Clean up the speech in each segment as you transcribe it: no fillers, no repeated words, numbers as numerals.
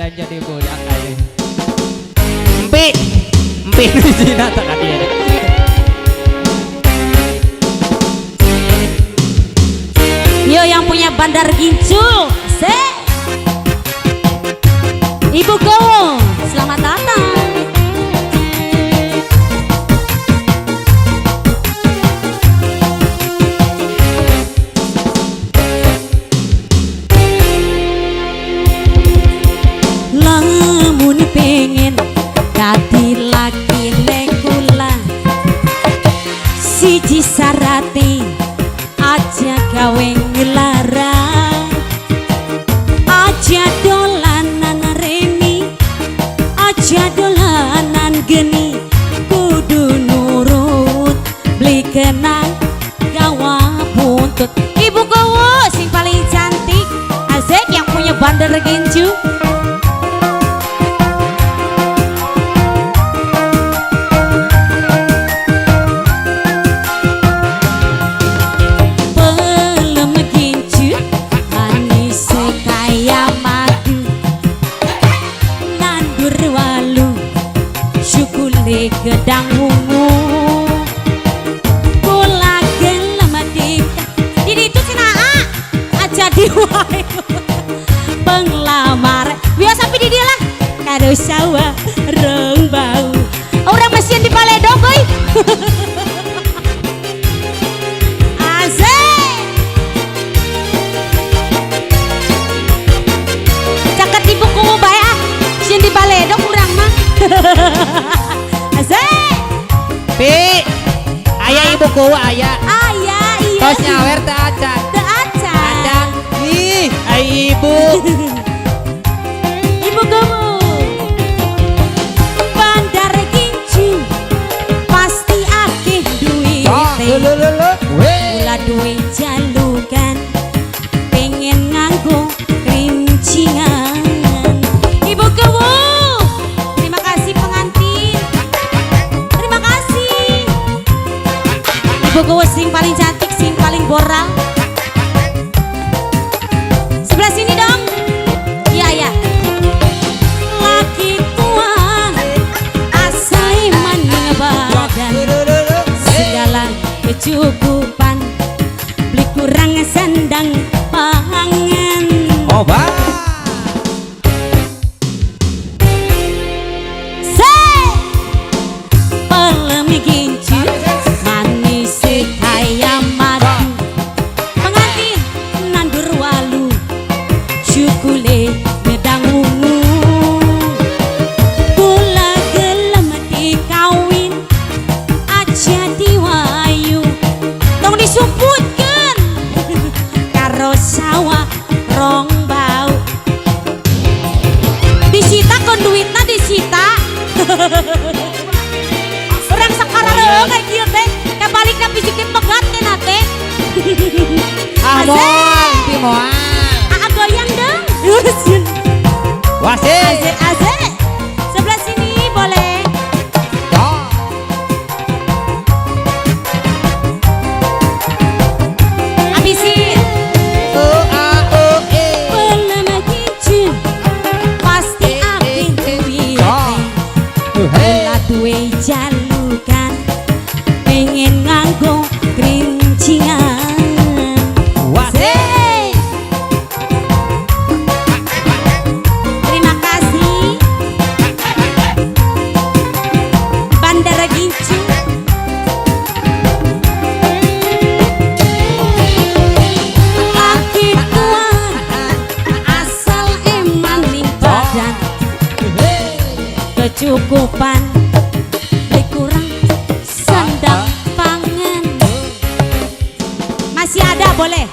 Lain jadi budak aing. Empi. Empi nu hijina tah ka dieu. Yo yang punya Bandar Gincu, se Ibu Gowo, selamat datang. Lamun pengen dadi laki kula, siji sarate aja gawe ngelarang, aja dolanan remi, aja dolanan geni, kudu nurut beli kena gawa buntut. Ibu Gowo sing paling cantik, asik yang punya Bandar Gincu. Pelem gincu manis kaya madu, nandur walu syukule gedang ungu, kula gelem dika di itu cenah aja diwae penglamar biasa pi di dia lah karo sawah rong bau orang mesin di paledong euy. Asik. Caket ibu kuwu bae ah. Sieun di baledog urang mah. Asik. Pi. Aya ibu kuwu aya. Aya iya. Tos nyawer teu acan. Teu acan. Acan. Ih, ai ibu. Ibu kuwu. Bandar Gincu pasti akeh duit. Kula duwe jalukan pengen nganggo rincingan. Ibu Gowo, terima kasih pengantin. Terima kasih. Ibu Gowo sing paling cantik, sing paling boral. Sebelah sini dong. Iya ya. Laki tua asai maning badan, segala kecukupan beli kurang sandang pangan. Oba. Se pelem gincu manis kaya madu, pengantin nandur walu syukule gedang ungu, kula gelem dikawin aja diwayu tong disumputkeun karo sawah rong bau. Disita kon duitna disita. Orang sekarang kayak kieu teh kabalikna fisik pegat teh na teh. Ah moal, pi moal. Aa goyang dong. Wasik. Asik asik. Sebelah sini boleh. Habisin. O A O E. Pelem gincu pasti akeh duit. Kula duwe jalukan pengen nganggo kerincingan. Wasik. Terima kasih Bandara Gincu. Laki tua asal eman ning badan, kecukupan beli kurang sandang pangan. Masih ada boleh.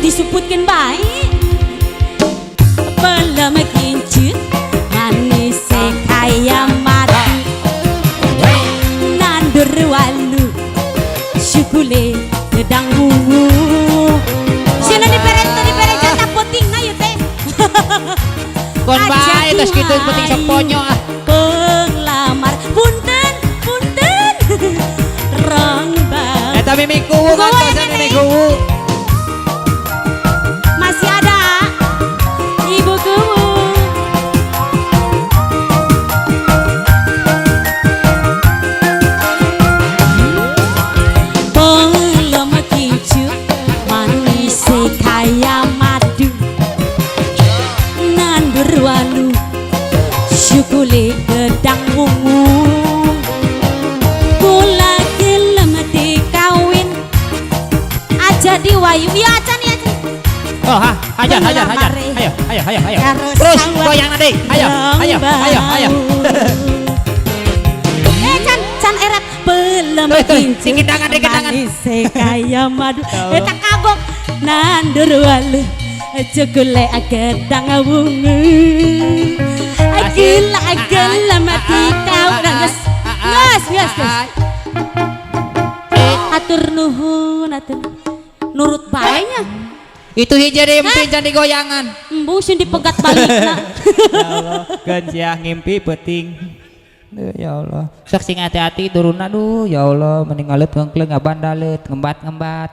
Disuputkeun bae. Pelem gincu manis kaya madu, nandur walu syukule gedang ungu. Sieun dipere teu dipere jatah penting na ieu teh. Kon bae tos kitu penting sok ponyo ah. Penglamar punten punten rong bau. Eta mimi kuwu kan tosan mimi kuwu. Masih ada Ibu Kuwu. Cukule gedang wungu. Kula gelem dikawin. Aja diwayu ya aja nih aja. Oh, ha, hajar, hajar, hajar. Ayo, ayo, ayo, ayo. Terus goyang nanti. Ayo, ayo, ayo, ayo. Eh, can can eret pelem. Terus, terus. Sing kendangan, deh, kendangan. Manise kaya madu. Eh, tak kagok nandur walu cukule gedang wungu. Gila gila mati kau nangis. Nges nges nges. Atur nuhun, atur. Nurut bae nya. Itu hiji deui jadi goyangan. Embu sing dipegat balikna. Ya Allah, geun sia ngimpi peuting. Duh, ya Allah. Sok sing hati-hati turun, aduh, ya Allah, mending ngaleut ngengkleng ngabandaleut ngembat-ngembat.